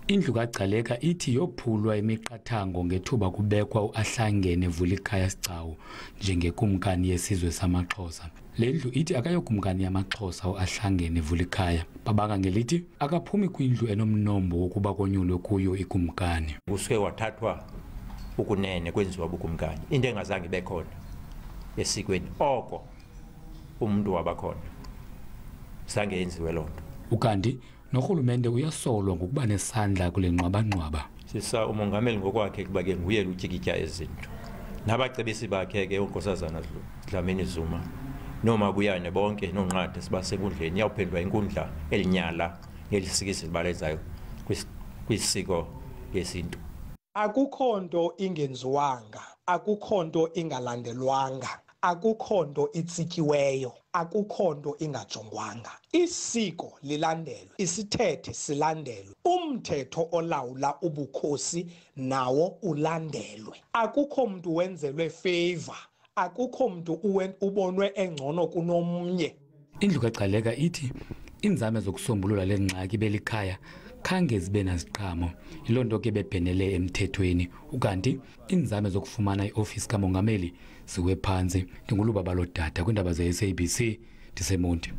Indlu kaGcaleka ithi yophulwa imiqathango ngethuba kubekwa uAhlangene Vulikhaya Sigcawu njengekumkani yesizwe samaXhosa. Le ndlu ithi akayokumkani yamaXhosa uAhlangene Vulikhaya. Babanga ngelithi akaphumi kwindlu enomnombo wokuba konyulwe kuyo ikumkani. Kusuke wathathwa ukunene kwenziwa bukumkani, into engazange ibe khona esikweni oko umuntu wabakhona, zange yenziwe loo nto. Ukanti norhulumente uyasolwa ngokuba nesandla kule ngxwabangxwaba. Sisa umongameli ngokwakhe kuba ke nguye utyikitya ezinto, nabacebisi bakhe ke uNkosazana Dlamini Zuma noMabuyane bonke noNqatha sibasenkundleni. Iyawuphendulwa inkundla elinyala ngelisikizi libalenzayo kwisiko lesintu. Akukho nto ingenziwanga, akukho nto ingalandelwanga, akukho nto itsityiweyo, akukho nto ingajongwanga. Isiko lilandelwe, isithethe silandelwe, umthetho olawula ubukhosi nawo ulandelwe. Akukho mntu wenzelwe favor, akukho mntu ubonwe engcono kunomnye. Indlu kaGcaleka ithi iinzame zokusombulula le ngxaki belikhaya khange zibe naziqhamo, yiloo nto ke bebhenele emthethweni. Ukanti iinzame zokufumana iofisi kamongameli ziwe phantsi. NdinguLubabalo Dada kwiindaba ze-SABC, ndiseMonti.